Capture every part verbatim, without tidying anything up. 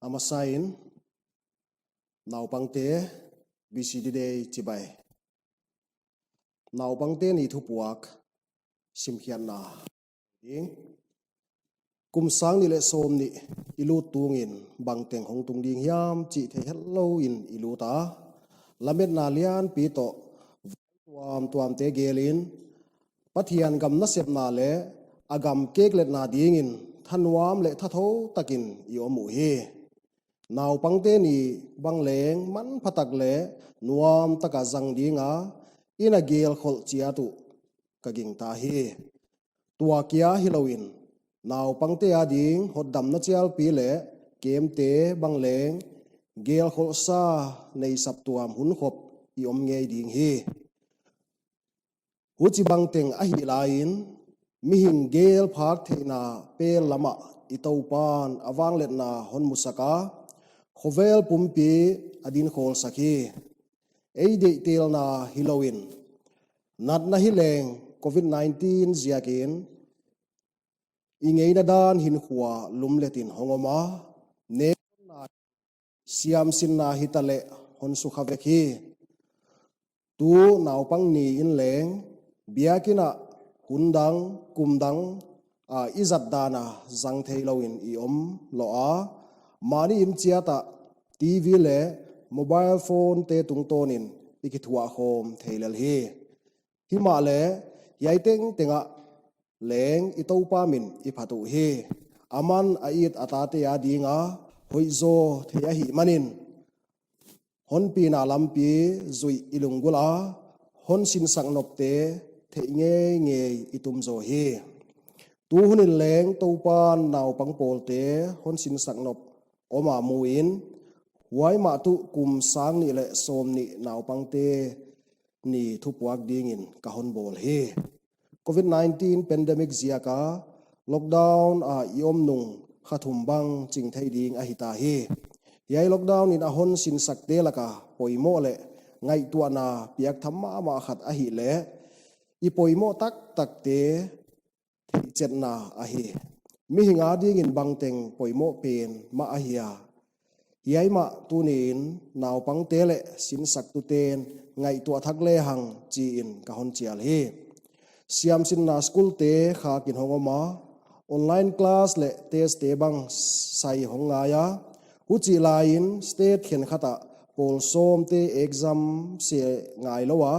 A masain, naupangte, B C D Day chibai. Naupangte ni thupuak simkhiatna ding. Kum sang nih leh sawmnih i lut tungin bangteng hong tung ding hiam chih thei hetlou in i lut a. Lametna lianpi toh tuamtuamte gelin, Pathian gam nasepna leh a gam kekletna dingin thanuam leh thathou takin i om uhi. Naupangte ni bang leng manphatak leh nuamtaka zang dinga i na gelkholh chiat uh ka gingta hi. Tua kia hilouin, naupangte ading hotdamna chialpi leh kemte bang leng gelkholhsa nei saptuam hunkhop i om ngei ding hi. Huchibang teng ahih laiin, mihing gel phak theihna pel lamah i Toupan a vangliatna hon musak a, khovel pumpi a dinkhawlsak hi. Ei deihtelna hilouin, natna hileng Covid nineteen ziakin i ngeina dan hinkhua lumletin hong om a, ne siamsinna hitaleh hon sukha vek hi. Tu naupang ni in leng, biakin ah hun dang, kum dang a i zat dan a zang theilouin i om lou a, mahni inn chiat ah T V leh mobile phone te tungtawnin i kithuahkhawm thei lel hi. Himahleh, hiai tengteng ah leng i Toupa min i phat uhi. Aman a it a tate adinga hoihzaw thei ahihmanin, honpina lampi zuih i lunggulh a, hon sinsak nopte theih ngeingei i tum zaw hi. Tu hunin leng Toupan naupang pawlte hon sinsak nop om a muin, huai mah tuh kum sang nih leh sawmnih naupangte ni thupuak dingin ka hon bawl hi. Covid nineteen pandemic ziaka lockdown a i om nung kha thum bang ching thei ding ahita hi. Hiai lockdown in a hon sinsakte laka poimoh leh ngaihtuahna piaktham mahmah khat ahihleh, i poimoh taktakte theihchetna ahi. Mihing adingin bangteng poimoh pen mah ahia, hiai mah tuniin naupangte leh sinsaktuten ngaihtuah thak lehang chiin ka hon chial hi. Siamsinna schoolte khakin hong om a, online class leh testte bang sai hong ngai a, huchih laiin state khenkhat ah pawl sawmte exam se ngailou a,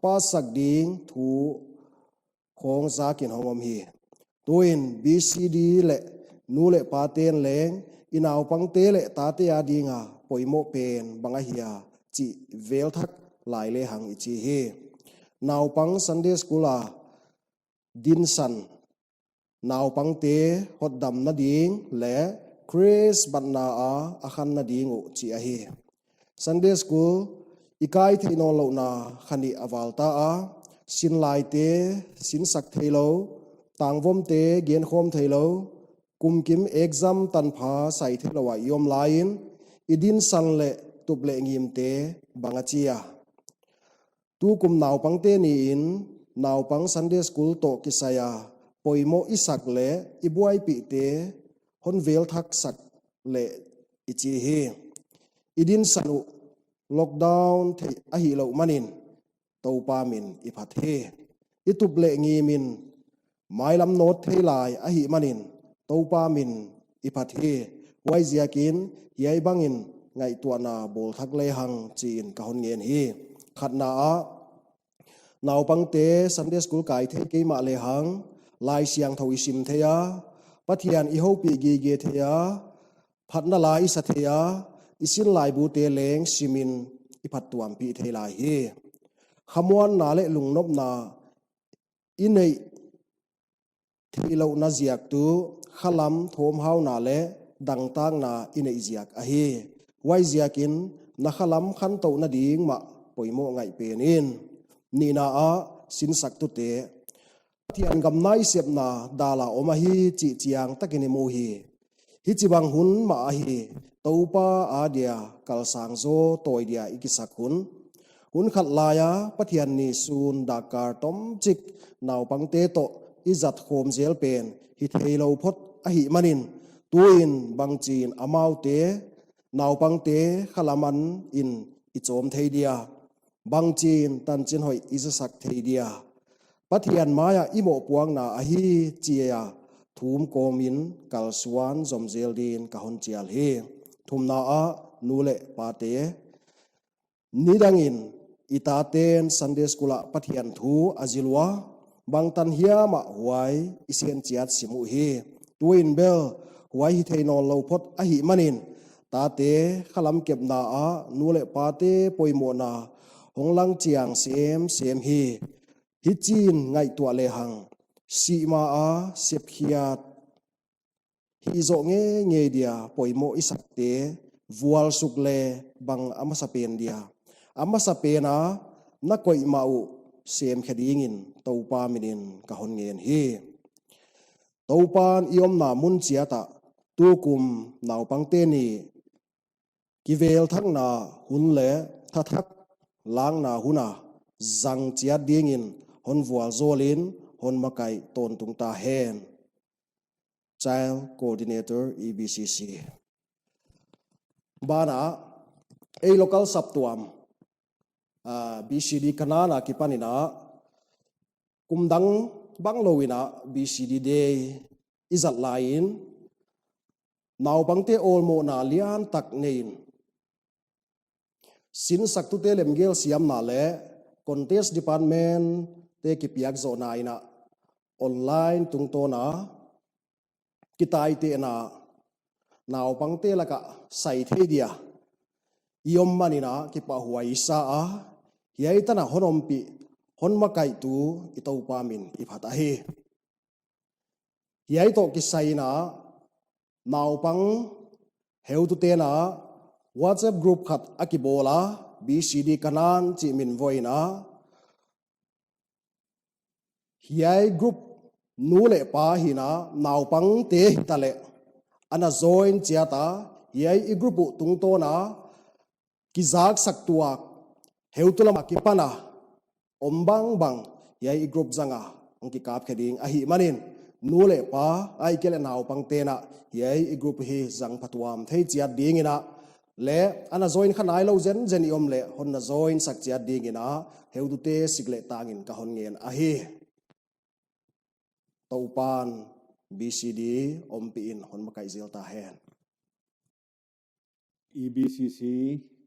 pass sak ding thu khawng zakin hong om hi. Tuin B C D leh nu leh paten leng i naupangte leh tate adinga poimoh pen bang ahia chih vel thak lai lehang i chi hi. Naupang Sunday School a dinsan, naupangte hotdamna ding leh Khrist batna a a khanna ding uh chih ahi. Sunday School i kai theih nawnlouhna kha nih a val ta a, sinlaite sinsak theilou, tangvomte genkhawm theilou, kumkim exam tanpha sai theilou a i om laiin, i dinsan leh tup leh ngimte bang a chi a. Tukum naupangte niin naupang Sunday School toh kisai a poimoh i sak leh i buaipihte hon vel thak sak leh i chi hi. I dinsan uh lockdown theih ahihlouh manin Toupa min i phat hi. I tup leh ngimin mailam nawt thei lai ahihmanin Toupa min i phat hi. Huaiziakin hiai bangin ngaihtuahna bawl thak lehang chiin ka hon ngen hi. Khatna ah, naupangte Sunday School kai thei kei mah lehang, Laisiangthou i sim thei a, Pathian i houpih gige thei a, phatna la i sa thei a, i sin laibute leng simin i phattuampih thei lai hi. Khamuanna leh lungnopna i neih theihlouhna ziak tuh khalam thawmhauna leh dangtakna i neih ziak ahi. Huaiziakin na khalam khantouhna ding mah poimoh ngaih pen in. Nihna ah, sinsaktute, Pathian gam nasepna dal a om ahi chih chiangtakin i mu hi. Hichibang hun mah ahi, Toupa adia kalsang zaw tawi dia i kisak hun. Hun khat laia Pathian ni sun dakkal tomchik naupangte toh i zat khawm zel pen hi theilou phot ahihmanin, Tuin bangchiin amaute, naupangte khalam an in i chawm thei dia? Bangchiin tanchinhoih i zasak thei dia? Pathian maia i mohpuakna ahi chia thum kawmin kalsuan zom zel din ka hon chial hi. Thumna ah, nu leh pate, nidangin i taten Sunday School ah Pathian thu a zil ua, bangtan hiam ah huai i sen chiat sim uhi. Tuin bel huai hi thei nawnlou phot ahihmanin, tate khalam kepna ah nu leh pate poimohna hong lang chiang semsem hi. Hichiin ngaihtuah lehang, sih ma a sepkhiat hih zoh ngeingei dia poimoh i sakte vualsuk le bang a masapen dia? A masapen a na koih mah uh semkhe dingin Toupa minin ka hon ngen hi. Toupan i omna mun chiat ah tukum naupangte ni kivelthakna hun leh thathak lakna hun a zang chiat dingin hon vualzawlin hon makaih tawntung ta hen. Child Coordinator, E B C C. Banah, ei local saptuam, ah, B C D Kanan a kipanin a, kum dang banglou in a B C D Day i zat laiin, naupangte awlmohna liantak neiin, sinsaktute lemgel siamna leh contest department te kipiak zohna in a online tungtawn a kitaitehna naupangte laka sai thei dia i om manin a kipahhuai i sa a, hiai tan a hon ompih, hon makaihtu i Toupa min i phat ahi. Hiai toh kisai in a naupang heutute'n a WhatsApp group khat a kibawl a, B C D Kanan chih min voi in a, hiai group nu leh pa hi'n a naupangte hitaleh ana join chiat a, hiai i group uh tungtawn a kizaksak tuak heutu lam a kipan a om bangbang hiai i group zang a hong kikapkhe ding ahihmanin, nu leh pa ahihkeileh naupangte'n a hiai i group hi zang phatuam thei chiat dingin a, leh ana join kha nailou zenzen i om leh hon na join sak chiat dingin a heutute sik leh tangin ka hon ngen ahi. Toupan B C D ompihin hon makaih zel ta hen. E B C C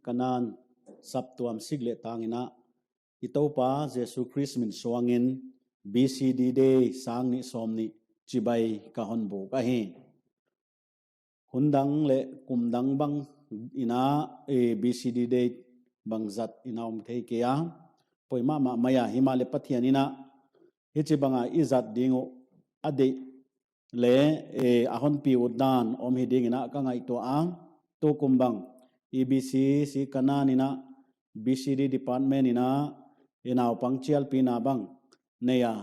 Kanan saptuam sik leh tangin a, i Toupa Jesu Khrist min suangin B C D Day sang nih sawmnih chibai ka hon buk ahi. Hun dang leh kum dang bang in a, eh, B C D Day bang zat in a om thei kei a, poi mahmah mai a, himahleh Pathian in a hichibang a i zat ding uh a deih leh, eh, a hon pi ut dan om hi dingin a ka ngaihtuah a, tukum bang E B C C Kanan in a B C D department in a, eh, naupang chialpina bang nei a,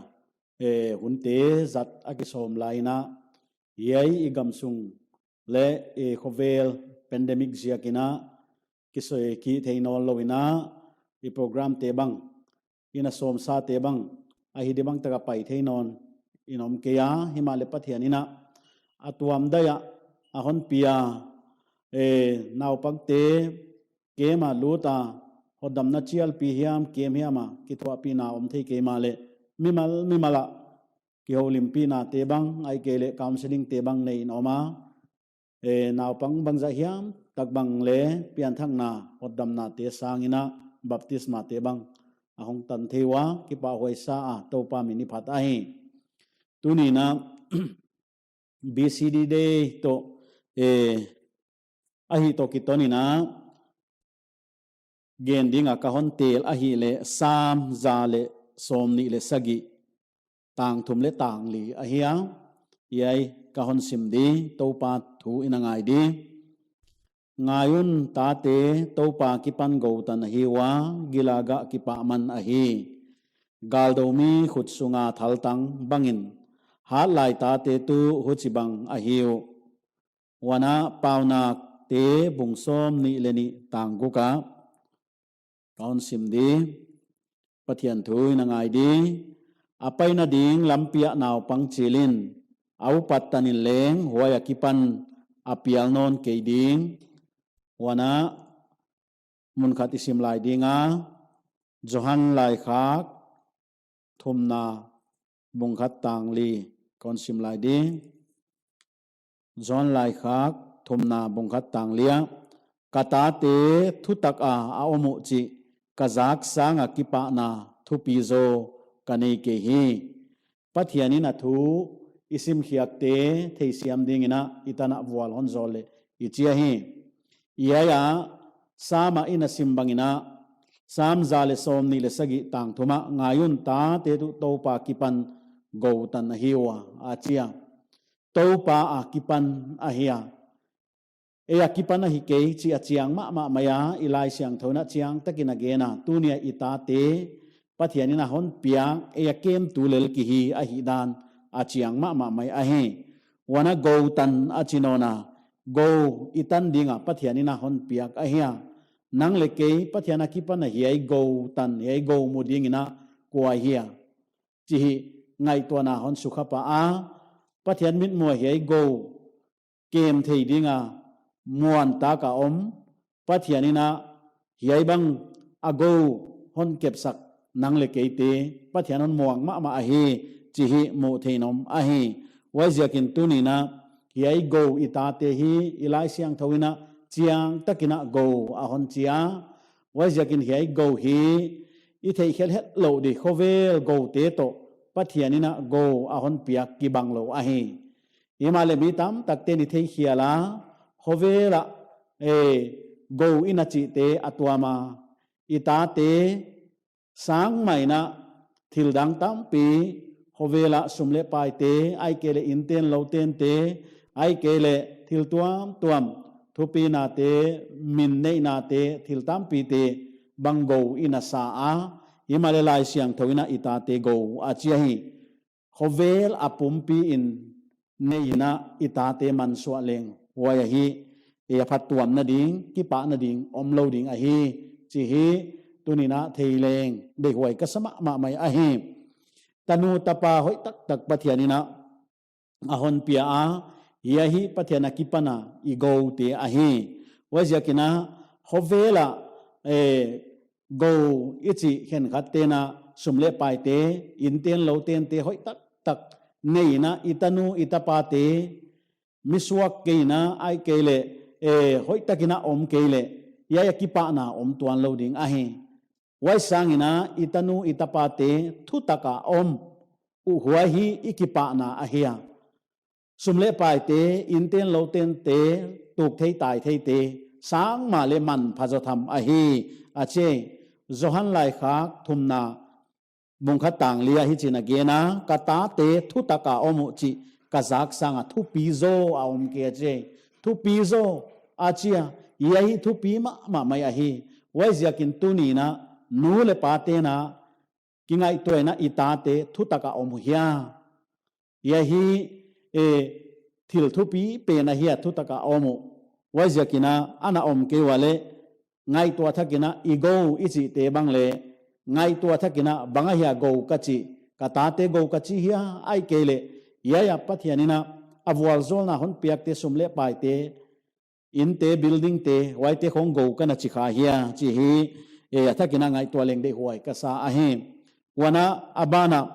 eh, hunte zat a kisawm lai in a, hiai i gamsung leh, eh, khovel pandemic ziakin a kisoi ki thei nawnlou in a, i program te bang, i na sawmsate bang, a hi di bang taka pai thei nawn in om kei a, himahleh Pathian in a, a tuam dai a, a hon pi a, eh, naupangte camp a lut a, hotdamna chialpi hiam, camp hiam a kithuahpihna om thei kei mahleh, mimal mimal a kihoulimpihna te bang, ahihkeileh counselling te bang nei in om a, eh, naupang bangzah hiam tak bang leh pianthakna hotdamna te sangin a baptisma te bang a hong tan thei ua, kipahhuai sa a, Toupa min i phat ahi. Tuni'n a B C D Day toh, eh, ahih toh kiton in a gen ding a ka hon tel ahihleh Sam za leh sawmnih leh sagih, tang thum leh tang li ahi a, hiai ka hon sim di, Toupa thu in a ngai di. Ngai un, tate, Toupa kipan gou tan ahi ua, gil a gah kipahman ahi. Galdou mi khut sunga thaltang bangin, hatlai tate tuh huchibang ahi uh. Huan a Paunakte bung sawmnih leh nih tang guk ah, ka hon sim di, Pathian thu in a ngai di. A paina ding lampi ah naupang chil in, a upat tanin leng huai akipan a pial nawn kei ding. Huan a mun khat i sim lai ding a, Johan laikhak thumna bung khat tang li kon sim lai ding. Johan laikhak thumna bung khat tang li ah, "Ka tate thutak a a om uh chih ka zak sanga kipahna thupi zaw ka nei kei hi." Pathianin a thu i simkhiakte theisiam dingin a i tan a vual hon zawl leh i chi ahi. Hiai a Sam a i na sim bangin a, Sam za leh sawmnih leh sagih tang thum ah, "Ngai un, tate tuh Toupa akipan gou tan ahi ua," a chi a. Toupa akipan ahi a. Ei akipan ahi kei chih a chiang mahmah mai a, i Laisiangthou in a chiang takin a gen a. Tuni a i tate Pathianin a hon piak, ei a kemtu lel kihi ahihdan a chiang mahmah mai ahi. Huan a gou tan a chi nawn a, gou i tan ding a Pathianin a hon piak ahi a. Nang leh kei Pathian akipan a hiai gou tan, hiai gou mu dingin a kua hia chih ngaihtuahna hon sukha pah a. Pathian mitmuh a hiai gou kem thei ding a muan tak a om, Pathianin a hiai bang a gou hon kepsak nang leh keite Pathian hon muang mahmah ahi chih muh theih in om ahi. Huaiziakin tuni'n a hiai gou i tate hi i Laisiangthou in a chiang takin a gou a hon chi a. Huaiziakin hiai gou hi i theihkhelh hetlouh di, khovel goute toh Pathianin a gou a hon piak kibang lou ahi. Himahleh mi tamtakte'n i theikhial a, khovel a, eh, gou i na chihte a tuam a, i tate sang mah in a thil dang tampi, khovel a sum leh paite, ahihkeileh inn ten lou tente, ahihkeileh thil tuamtuam, thupinate, min neihnate, thil tampite bang gou i na sa a. Himahleh Laisiangthou in a i tate gou a chi ahi. Khovel a pumpi in nei in a i tate mansuah leng, huai ahi, ei a phattuamna ding, kipahna ding omlou ding ahi chih tuni'n a thei leng deihhuai ka sa mahmah mai ahi. Tanu tapa hoih taktak Pathianin a a hon pia a, hiai hi Pathian akipan a i goute ahi. Huaiziakin a khovel a, eh, gou i chih khenkhatte'n a sum leh paite, inn ten lou tente hoih taktak nei in a i tanu i tapate mi suak kei in a, ahihkeileh, eh, hoih takin a om kei leh, hiai a kipahna om tuan lou ding ahi. Huai sangin a i tanu i tapate thutak a om uh, huai hi i kipahna ahi a. Sum leh paite, inn ten lou tente, tuk thei tai theite, sang mah leh manpha zaw tham ahi, a chi. Johan laikhak thumna bung khat tang li ah hichi'n a gen a, "Ka tate thutak a om uh chih ka zak sanga thupi zaw a om kei," a chi. Thupi zaw a chi a, hiai hi thupi mahmah mai ahi. Huaiziakin tuni'n a nu leh pate'n a kingaihtuah in a i tate thutak a om uh hia. Hiai hi, eh, thil thupi pen ahi a, thutak a om uh. Huaiziakin a, ana om kei ua leh, ngaihtuah thakin a i gou i chihte bang leh, ngaihtuah thakin a bang ahia gou ka chih, ka tate gou ka chi hia, ahihkeileh, hiai a Pathianin a a vualzawlna hon piakte, sum leh paite, innte, buildingte, huaite khong gou ka na chi kha hia chih, eh, a thakin a ngaihtuah leng deihhuai ka sa ahi. Huan a, a ban ah,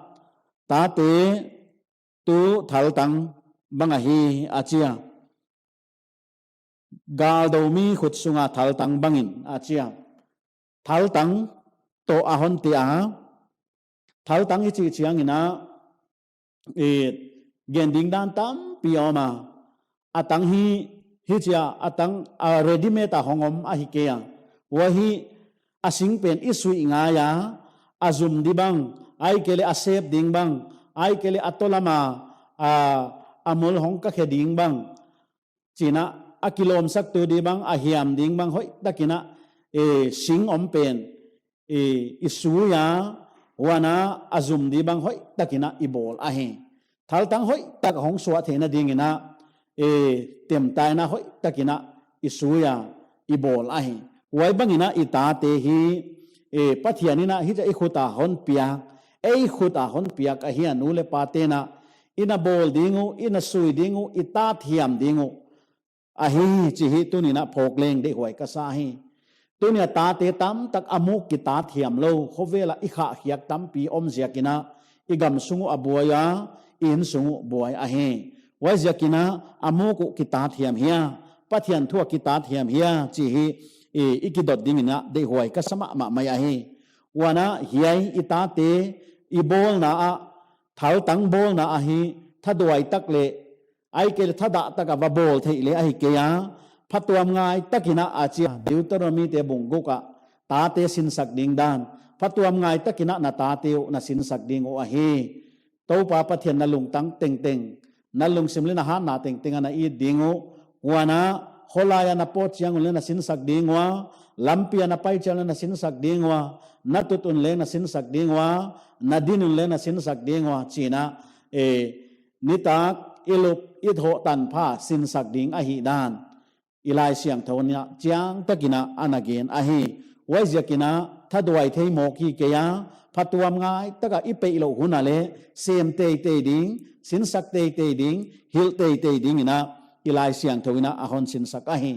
tate tuh thaltang bang ahi, a chi a. Galdou mi khut sunga thaltang bangin, a chi a. Thaltang toh a hon tia. Thaltang i chih chiangin a, eh, gen ding dan tampi om a. A tang hi, hichia, a tang, a ready made a hong om ahi kei a. Huai hi a sing pen i suih ngai a, a zum di bang, ahihkeileh a sep ding bang, ahihkeileh a tawlam a, a, a mul hong ka khe ding bang, chi'n a, a kilawmsaktu di bang, a hiam ding bang, hoih takin a, eh, sing om pen, eh, i sui a, huan a, a zum di bang hoih takin a i bawl ahi. Thaltang hoih tak hong suah theihna dingin a, eh, temtaina hoih takin a i sui a, i bawl ahi. Huai bangin a i tate hi, eh, Pathianin a hichia i khut a hon piak, ei khut a hon piak ahi a, nu leh pate'n a, i na bawl ding uh, i na sui ding uh, i tat hiam ding uh ahi chih hi tuni'n a phawk leng deihhuai ka sa hi. Tuni a tate tamtak a muk kitat hiam lou, khovel ah i khahkhiak tampi om ziakin a, i gam sung uh a buai a, i inn sung uh buai ahi. Huaiziakin a, a muk uh kitat hiam hia, Pathian thu ah kitat hiam hia chih hi i, i kidot dingin a deihhuai ka sa mahmah mai ahi. Huan a hiai i tate i bawlna ah, thaltang bawlna ah hi thaduai tak leh, ahihkeileh thadah tak a va bawl theih leh ahi kei a, phatuamngai takin a, a chi a, Deuteronomy te bung guk ah tate sinsak ding dan, phatuamngai takin a na tate uh na sinsak ding uh ahi. Toupa Pathian na lungtang tengteng, na lungsim leh na hatna tengteng a na it ding uh. Huan a, kholai a na pawt chiang un leng na sinsak ding ua, lampi a na pai chiang un leng na sinsak ding ua, na tut un leng na sinsak ding ua, na din un leng na sinsak ding ua, chi'n a, eh, nitak, i lup, i thoh tanpha sinsak ding ahihdan i Laisiangthou in a chiangtakin a ana gen ahi. Huaiziakin a, thaduai thei mawk hi kei a, phatuamngai tak a i peih louh hun a leh, sem teitei ding, sinsak teitei ding, hilh teitei dingin a, i Laisiangthou in a a hon sinsak ahi.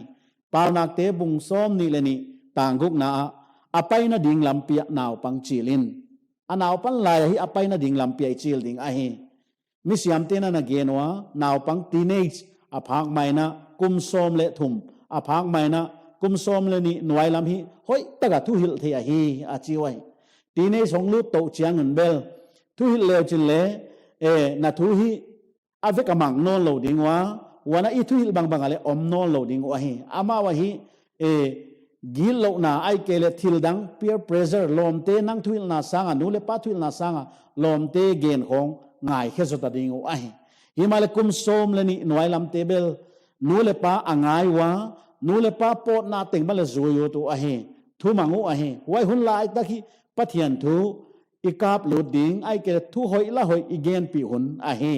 Paunakte bung sawmnih leh nih, tang gukna ah, a paina ding lampi ah naupang chil in. A naupan lai ahi, a paina ding lampi ah i chil ding ahi. Misiamte'n a na gen ua, naupang teenage a phak mai in a, kum sawm leh thum a phak mai in a, kum sawm leh nih nuailam hi hoihtak a thuhilh thei ahi, a chi uhi. Teenage hong lut tou chiang un bel, thuhilh leu chin leh, eh, na thu hi a vek a mang nawnlou ding ua, huan a i thuhilh bangbang a leh om nawnlou ding uh ahi. Amau ahi, eh, gitlouhna ahihkeileh thildang, peer pressure, lawmte nang thuhilhna sang a, nu leh pa thuhilhna sang a, lawmte gen khawng ngaikhe zota ding uh ahi. Himahleh kum sawm leh nih nuailamte bel, nu leh pa a ngai ua, nu leh pa pawtna teng bang leh zui ut uh ahi. Thumang uh ahi. Huai hun laitak hi Pathian thu i kap lut ding, ahihkeileh thu hoih la hoih i genpih hun ahi.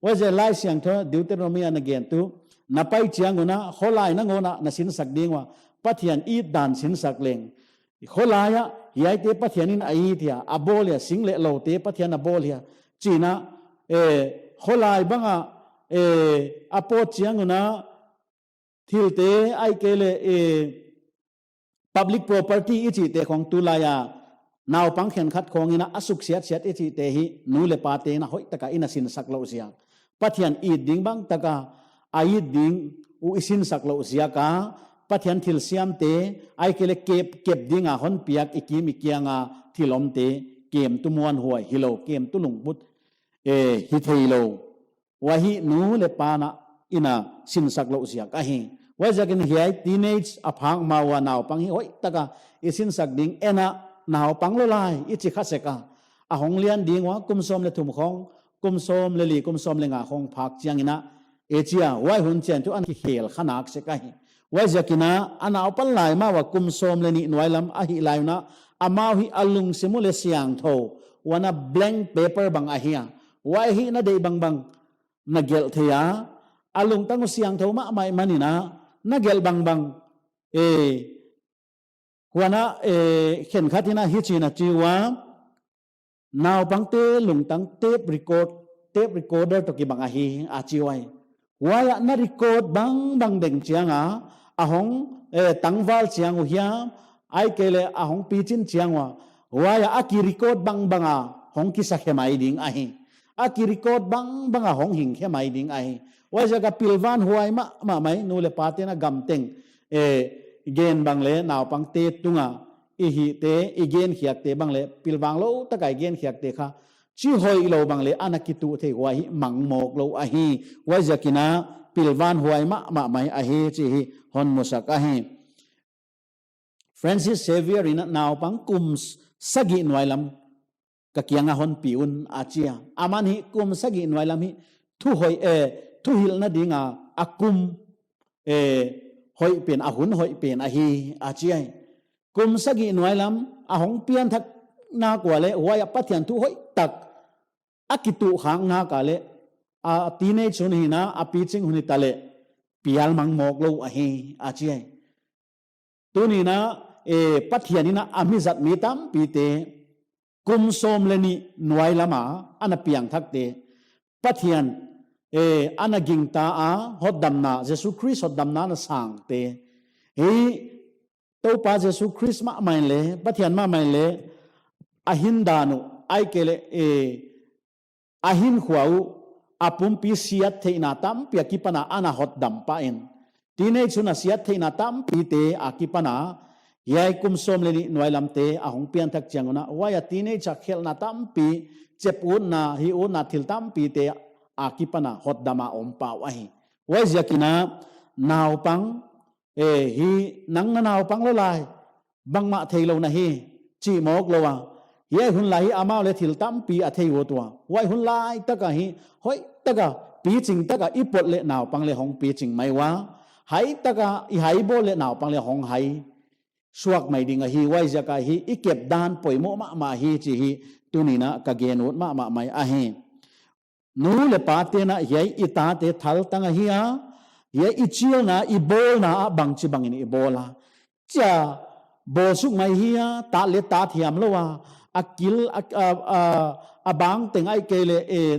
Huaiziakin Laisiangthou Deuteronomy a na gen tuh, na pai chiang un a, kholai nangawn a na sinsak ding ua, Pathian it dan sinsak leng. Kholai ah, hiaite Pathian in a it hia, a bawl hia, sing leh loute Pathian a bawl hia, chi'n a, eh, kholai bang a, eh, a pawt chiang un a, thilte ahihkeileh, eh, public property i chihte khawng tulai a, naupang khenkhat khawng in a a suksiatsiat i chihte hi, nu leh pate'n a hoihtak a i na sinsak louh ziak. Pathian it ding bang tak a, a it ding uh i sinsak louh ziak a, Pathian thilsiamte, ahihkeileh kep, kep ding a hon piak i kim i kiang a thil omte, kemtu muanhuai hilou, kemtu lungput, eh, hi theilou. Huai hi nu leh pa'n a i na sinsak louh ziak ahi. Huaiziakin hiai teenage a phak ma ua naupang hi hoihtak a i sinsak ding, en a naupang lou lai i chi kha sek a. A hong lian ding ua kum sawm leh thum khawng, kum sawm leh li, kum sawm leh nga khawng phak chiang in a, eh, chia, huai hun chiang tuh ana kikhel kha nak sek ahi. Huaiziakin a, a naupan lai ma ua kum sawm leh nih nuailam ahih lai un a, amau hi a lungsim uh leh siangthou, huan a blank paper bang ahi a. Huai hi na deih bangbang na gelh thei a, a lungtang uh siangthou mahmah ahihmanin a, na gelh bangbang, eh, huan a, eh, khenkhat in a hichi'n a chi ua, naupangte lungtang tape record, tape recorder toh kibang ahi, a chi uhi. Huai ah na record bangbang deng chiang a, a hong, eh, tangval chiang uh hiam, ahihkeileh a hong pichin chiang ua, huai ah a ki record bangbang a hong kisa khe mai ding ahi. A ki record bangbang a hong hing khe mai ding ahi. Huaiziak a pilvanghuai mahmah mai, nu leh pate'n a gam teng, eh, gen bang leh naupangte tung a i hihte, i genkhiakte bang leh, pilvang lou tak a i genkhiakte kha, chi hoihlou bang leh ana kituh thei, huai hi mang mawk lou ahi. Huaiziakin a pilvanghuai mahmah mai ahi chih hi hon musak ahi. Francis Xavier in a naupang kum s-, sagih nuailam ka kiang a hon pi un, a chi a. Aman hi kum sagih nuailam hi thu hoih, eh, thuhilhna ding a, a kum, eh, hoih pen, a hun hoih pen ahi, a chi uhi. Kum sagih nuailam a hong pianthak nak ua leh, huai ah Pathian thu hoihtak a kituh khak nak a leh, a teenage hun hi in a, a pichin hun hi ta leh, pial mang mawk lou ahi, a chi uhi. Tuni'n a, eh, Pathian in a a mi zat mi tampite, kum sawm leh nih nuailam a ana piangthakte, Pathian, eh, ana gingta a, hotdamna, Jesu Khrist hotdamna ana sangte. Hi Toupa Jesu Khrist mahmah in le, Pathian mahmah in le, a hindan uh, ahihkeileh, eh, a hinkhua uh, a pumpi siat theihna tampi akipan a ana hotdam pah in. Teenage hun a siat theihna tampite akipan a, hiai kum sawm leh nih nuailamte a hong pianthak chiang un a, huai a teenage a khelhna tampi, chep utna, hih utna thil tampite akipan a hotdam a om pah uh ahi. Huaiziakin a naupang, eh, hi nang na naupang lou lai, bangmah theilou na hi, chih mawk lou a. Hiai hun lai hi amau le thil tampi a thei uh tua. Huai hun lai tak a hi, hoihtak a, piching tak a i pot leh naupang le hong piching mai ua. Hai tak a, i hai bawl leh naupang le hong hai suak mai ding ahi, huaiziak a hi, i kep dan poimoh mahmah hi, chih hi, tuni'n a ka gen ut mahmah mai ahi. Nu leh pate'n a hiai i tate thaltang ahi a, hiai i chilna, i bawlna ah bangchibang in i bawl a. Chia bawl suk mai hi a, tat leh tat hiam lou a, a kil, a, a, a, a bang teng ahihkeileh, eh,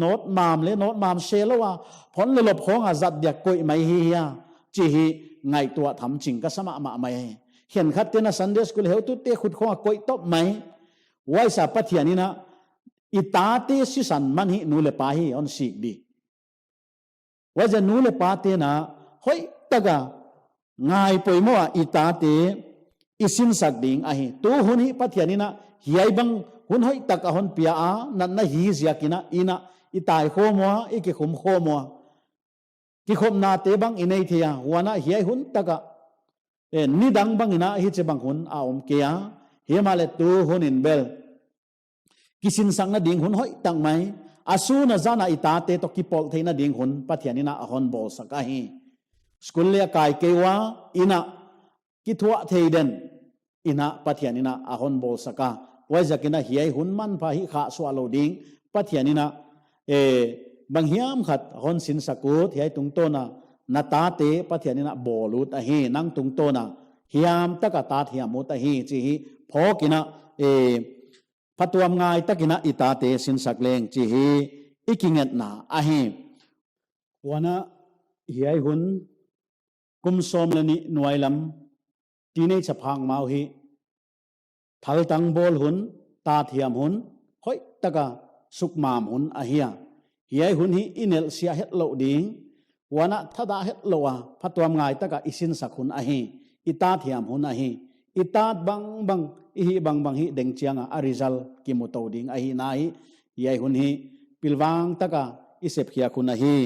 nawt mam leh nawt mam se lou a, phon leh lop khawng a zat dia koih mai hi hia, chih hi ngaihtuah tham ching ka sa mahmah mai. Khenkhatte'n a Sunday school heutute khut khawng a koih top mai. Huai sa Pathian in a, i tate sisan man hi nu leh pa hi hon sik di. Huaiziak nu leh pate'n a, hoihtak a, ngai poimoh a i tate i sinsak ding ahi. Tu hun hi Pathian in a, hiai bang hun hoihtak a hon pia a, natna hi ziakin a, in a, i tai khawm ua, i kikhum khawm ua. Kikhopnate bang i nei thei a, huan a hiai hun tak a, eh, nidang bang in a hichibang hun a om kei a, himahleh tu hun in bel kisinsakna ding hun hoihtak mai, a sun a zan a i tate toh kipawl theihna ding hun Pathian in a a hon bawlsak ahi. School leh a kai kei ua, in a kithuah thei den in a Pathian in a a hon bawlsak a. Huaiziakin a hiai hun manpha hi khahsuah lou ding Pathian in a, eh, bang hiam khat hon sinsak ut, hiai tungtawn a na tate Pathian in a bawl ut ahi, nang tungtawn a hiam tak a tat hiam ut ahi, chih hi phawk in a, eh, phatuamngai takin a i tate sinsak leng chih hi i kingetna ahi. Huan a hiai hun kum sawm leh nih nuailam teenage a phak mau hi thaltang bawl hun, tat hiam hun, hoihtak a sukmam hun ahi a. Hiai hun hi i nelhsiah hetlou ding, huan a thadah hetlou a, phatuamngai tak a i sinsak hun ahi, i tat hiam hun ahi. I tat bangbang, i hih bangbang hi deng chiang a, a result kimu tou ding ahihna hi, hiai hun hi pilvang tak a i sepkhiak hun ahi.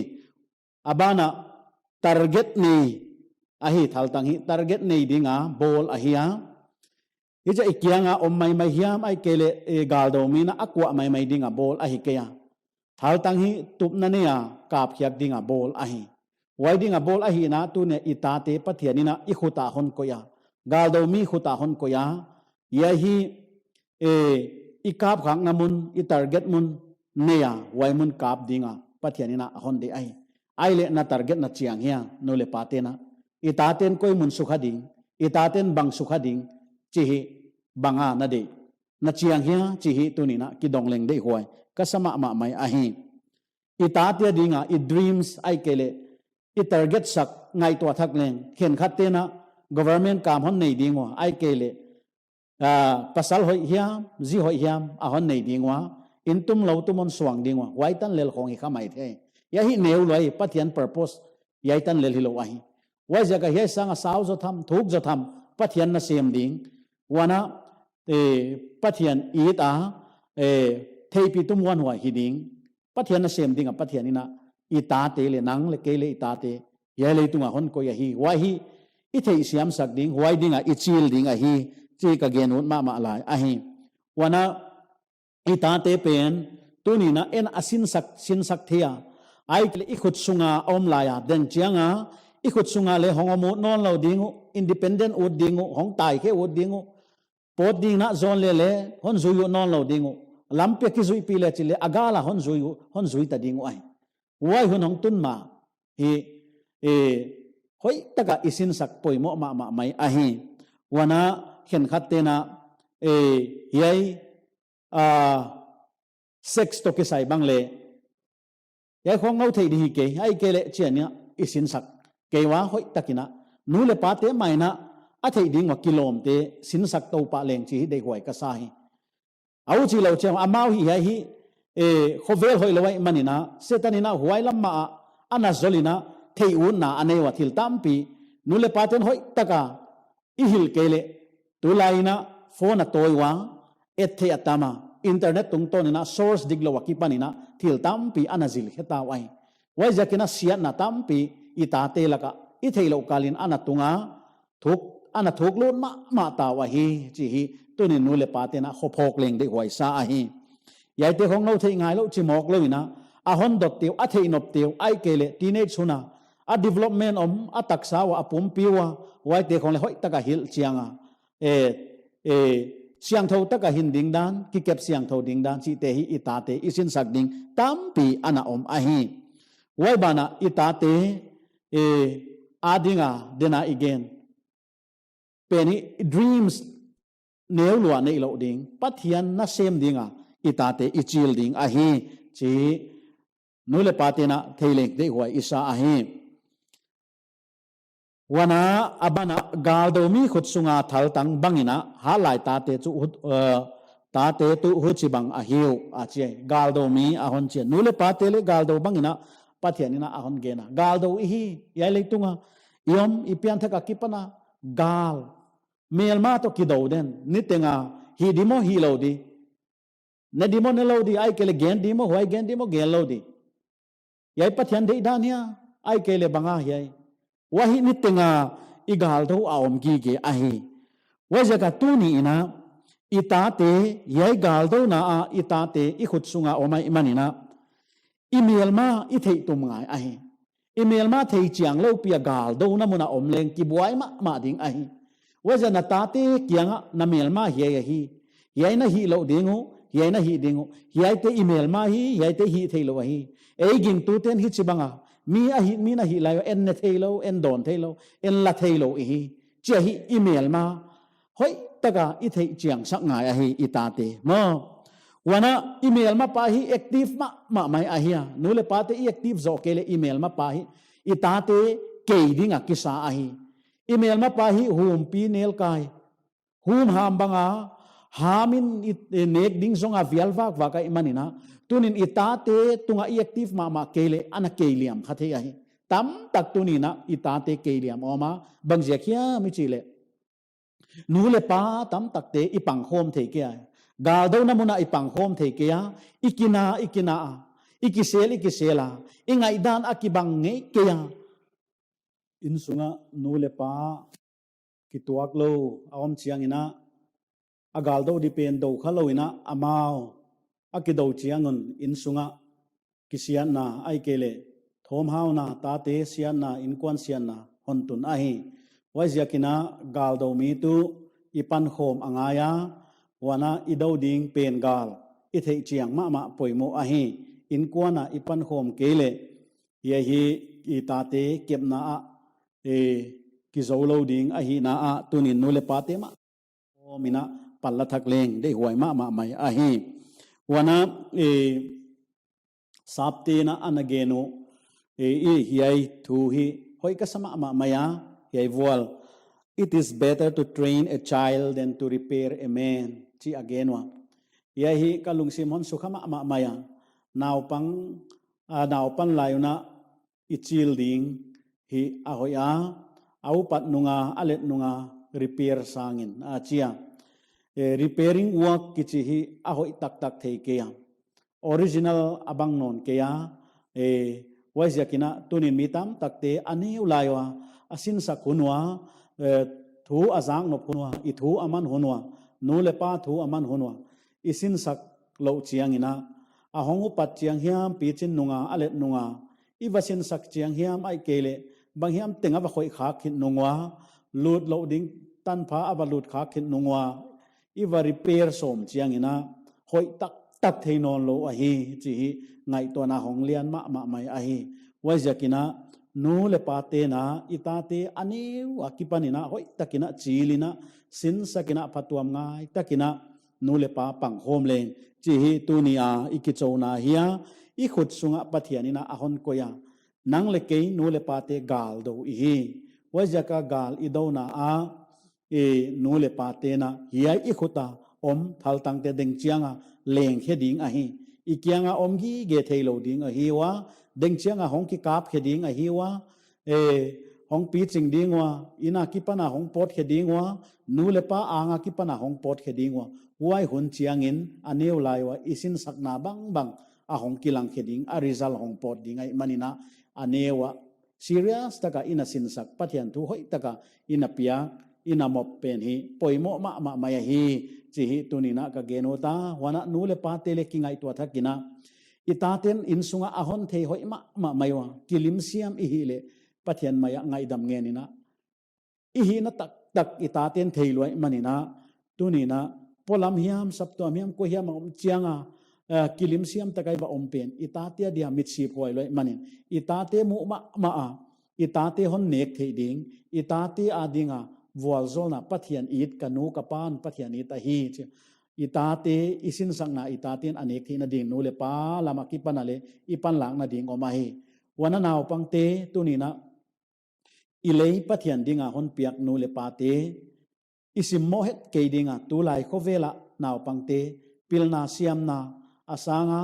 A ban a target nei ahi, thaltang hi target nei ding a bawl ahi a. Hichia i kiang a om maimai hiam ahihkeileh, eh, galdou mi'n a kuah maimai ding a bawl ahi kei a. Thaltang hi tupna nei a kapkhiak ding a bawl ahi. Huai ding a bawl ahihna tuni'n i tate Pathian in a i khut a hon koih a, galdou mi khut a hon koih a. Hiai hi, eh, i kapkhakna mun, i target mun nei a, huai mun kap ding a Pathian in a a hon deih ahi. Ahihleh na target na chiang hia, nu leh pate'n a? I tate'n koi mun sukha ding, i tate'n bang sukha ding, chih hi bang a na deih, na chiang hia, chih hi tuni'n a kidong leng deihhuai ka sa mahmah mai ahi. I tate a ding a i dreams ahihkeileh i target sak ngaihtuah thak leng, khenkhatte'n a government kam hon nei ding ua, ahihkeileh, ah, pasal hoih hiam, zi hoih hiam a hon nei ding ua, inn tum lou tum hon suang ding ua, huai tan lel khawng hi kha maithei. Hiai hi neu lua hi, Pathian purpose hiai tan lel hilou ahi. Huaiziak a hiai sang a sau zaw tham, thuk zaw tham, Pathian nasem ding, huan a, eh, Pathian it a, eh, theihpih tum huanhuai hi ding. Pathian nasem ding a Pathian in a i tate leh nang leh kei leh i tate hiai leitung a hon koih ahi. Huai hi i theihsiamsak ding, huai ding a i chil ding ahi, chih ka gen ut mahmah lai ahi. Huan a i tate pen tuni'n a en a sinsak, sinsak thei a. Ahihkeileh i khut sung a om lai a, deng chiang a i khut sung a leh hong om ut nawnlou ding uh, independent ut ding uh, hong taikhe ut ding uh. Pawt ding in a zawn leh leh hon zui uh nawnlou ding uh. Lampi a kizuihpih leh chih leh a gal a hon zui uh, hon zui ta ding uh ahi. Huai hun hong tun ma hi, eh, hoihtak a i sinsak poimoh mahmah mai ahi. Huan a khenkhatte'n a, eh, hiai, ah, sex toh kisai bang leh Hiai khong nou theih di hi kei, ahihkeileh chiang in i sinsak kei ua hoihtak in a, nu leh pate mai in a, a theih ding ua kilawmte sinsak tou pah leng chih hi deihhuai ka sa hi. A u chih lou chiang, amau hi hiai hi, eh, khovel hoihlou ahihman in a, Setan in a huai lam mah a, ana zol in a, theih utna a nei ua thil tampi, nu leh pate'n hoihtak a i hilh kei leh, tulai in a phone a tawi ua, et theih a tam a, internet tungtawn in a source diklou a kipan in a thil tampi ana zil khe ta uhi. Huaiziak in a siatna tampi i tate lak ah i theihlouh kal in ana tung a, thuk, ana thuk lut mahmah ta uhi, chih hi tuni'n nu leh pate'n a khophawk leng deihhuai sa ahi. Hiaite khong nou theih ngailou chi mawk lou in a, a hon dot te uh, a theih nop te uh, ahihkeileh teenage hun a, a development om, a taksa ua, a pumpi ua, huaite khong leh hoihtak a hilh chiang a, eh, eh, siangthou tak a hin ding dan, kikep siangthou ding dan, chihte hi i tate i sinsak ding tampi ana om ahi. Huai ban ah i tate, eh, a ding a, den a i gen pen hi dreams neu lua neih louh ding, Pathian nasem ding a i tate i chil ding ahi, chih nu leh pate'n a thei leng deihhuai i sa ahi. Huan a, a ban ah, galdou mi khut sung a thaltang bang in a, hatlai tate chu hut, eh, tate tuh huchibang ahi uh, a chi ahi. Galdou mi a hon chi a. Nu leh pate leh galdou bang in a, Pathian in a a hon gen a. Galdou i hi, hiai leitung a i om, i pianthak a kipan a, gal, melma toh kidou den, niteng a hih di maw, hih lou di, ne di maw, ne lou di, ahihkeileh gen di maw, huai gen di maw, gen lou di. Hiai Pathian deihdan hia, ahihkeileh bang a hiai. Huai hi niteng a i galdou a om gige ahi. Huaiziak a tuni in a, i tate, hiai galdouna a i tate i khut sung a om ahihman in a, i melma i theih tum ngai ahi. I melma thei chiang lou pi a galdouna mun a om leng kibuai mahmah ding ahi. Huaiziak a na tate kiang ah na melma hiai ahi, hiai na hih louh ding uh, hiai na hih ding uh, hiaite i melma hi, hiaite hih theilou ahi. Ei gingtute'n hichibang a, mi a hih, mi'n a hih lai ua, en ne theilou, en dawn theilou, en la theilou i hi, chih hi i melma hoihtak a i theih chiangsak ngai ahi i tate maw. Huan a, i melma pa hi active mahmah mai ahi a. Nu leh pate i active zoh kei leh i melma pa hi i tate kei ding a kisa ahi. I melma pa hi humpi nelkai, hum ham bang a, ham in i, i nek ding zong a vial vakvak ahihman in a, tuni'n i tate tung a i active mahmah kei leh ana kei liam kha thei ahi. Tamtak tuni in a i tate kei liam om a, bang ziak hiam i chih leh, nu leh pa tamtakte i pangkhawm thei kei a, galdouna mun a i pangkhawm thei kei a, i kina, i kina a, i kisel, i kisel a, i ngaihdan a kibang ngei kei a. Innsung a nu leh pa kituak lou a om chiang in a, a galdou di pen dou kha lou in a, amau a kidou chiang un innsung a kisiatna, ahihkeileh thawmhauna, tate siatna, innkuan siatna hon tun ahi. Huaiziak in a galdou mi tuh i pankhawm a ngai a, huan a i dou ding pen gal i theih chiang mahmah poimoh ahi. Innkuan a i pankhawm kei leh, hiai hi i tate kepna ah, eh, kizou lou ding ahihna ah, tuni'n nu leh pate mah khawm in a panla thak leng deihhuai mahmah mai ahi. Huan a, eh, Sapte'n a ana gen uh, eh, i hiai thu hi hoih ka sa mahmah mai a, hiai vual, "It is better to train a child than to repair a man," chih a gen ua. Hiai hi ka lungsim hon sukha mahmah mai a. Naupang, a, naupan lai un a i chil ding hi a hoih a, a upat nung a, a let nung a repair sang in, a chi a. Eh, repairing work kichi hi a hoih taktak thei kei a. Original a bang nawn kei a, eh, huaiziak in a tuni'n mi tamtakte a neu lai ua, a sinsak hun ua, eh, thu a zak nop hun ua, i thu a man hun ua, nu leh pa thu a man hun ua, i sinsak louh chiang in a, a hong upat chiang hiam, pichin nung a, a let nung a, i va sinsak chiang hiam, ahihkeileh bang hiam teng a va khoih khak khit nung ua, lut louh ding tanpha a va lut khak khit nung ua, i va repair sawm chiang in a, hoih taktak thei nawn lou ahi, chih hi ngaihtuahna hong lian mahmah mai ahi. Huaiziak in a, nu leh pate'n a, i tate a neu a kipan in a, hoihtak in a, chil in a, sinsak in a, phatuamngai tak in a, nu leh pa pangkhawm leng, chih hi tuni a i kichouna hi a, i khut sungah Pathian in a hon koih a, nang leh kei nu leh pate gal dou i hi. Huaiziak a gal i douna ah, i nu leh pate'n a hiai i khut a om thaltangte deng chiang a leng khe ding ahi. I kiang a om gige theilou ding ahi ua, deng chiang a hong kikap khe ding ahi ua, e, hong piching ding ua, inn a kipan a hong pawt khe ding ua, nu leh pa ang a kipan a hong pawt khe ding ua. Huai hun chiangin a neu lai ua i sinsakna bangbang a hong kilang khe ding, a result hong pawt ding ahihmanin a, a neu a serious taka i na sinsak, Pathian thu hoih taka i na piak, i na mop pen hi poimoh mahmah mai ahi, chih hi tuni'n a ka gen ut a. Huan a nu leh pate leh kingaihtuah thak in a, i tate'n inn sungah a hon thei hoih mahmah mai ua, kilim siam i hih leh Pathian mai ah ngaihdam ngen in a, i hihna taktak i tate'n thei lua ahihmanin a, tuni'n a polam hiam, saptuam hiam, kua hiam a om chiang a, eh, kilim siam taka i va om pen i tate adia mitsip huai lua ahihmanin, i tate muh mahmah a, i tate hon nek theih ding, i tate ading a vualzawlna Pathian it, ka nu ka pa'n Pathian it ahi, chi. I tate, i sinsakna i tate'n a nek theihna ding nu leh pa lam a kipan a leh i panlakna ding om ahi. Huan a naupangte, tuni'n a i lei Pathian ding a hon piak nu leh pate, i simmoh het kei ding a, tulai khovel a naupangte pilna siamna a sang a,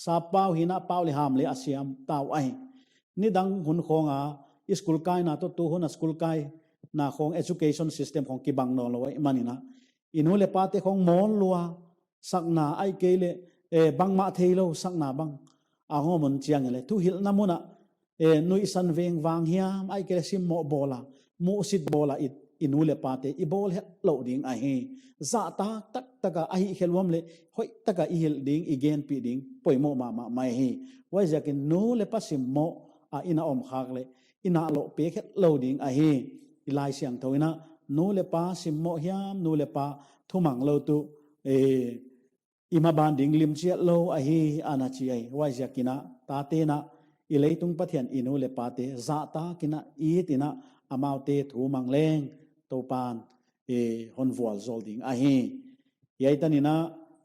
sappau hi in a, pau leh ham leh a siam ta uh ahi. Nidang hun khawng a, i school kaina toh tu hun a school kaina khawng, education system khawng kibang nawnlou ahihmanin a, i nu leh pate khawng mawl lua, sakna ahihkeileh, eh, bangmah theilou sakna bang a hong om chiangin leh, thuhilhna mun ah, eh, nuihsan vengvang hiam, ahihkeileh simmoh bawl a, muhsit bawl a i, i nu leh pate i bawl hetlou ding ahi. Zahtak taktaka a hih khelh uam leh hoih taka i hilh ding, i genpih ding poimoh mahmah mai hi. Huaiziakin nu leh pa simmoh a i na om khak leh i na loh pek hetlou ding ahi. I Laisiangthou in a, nu leh pa simmoh hiam, nu leh pa thumanglou tuh, eh, i maban ding lim chiat lou ahi, ana chi ahi. Huaiziakin a, tate'n a, i leitung Pathian i nu leh pate zahtak in a, it in a, amaute thumang leng Toupa'n, eh, hon vualzawl ding ahi. Hiai tan in a,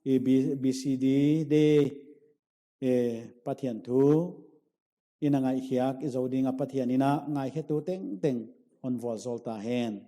eh, B-, B C D day, eh, Pathian thu i na ngaihkhiak i zou ding a, Pathian in a ngaikhetu tengteng hon vualzawl ta hen.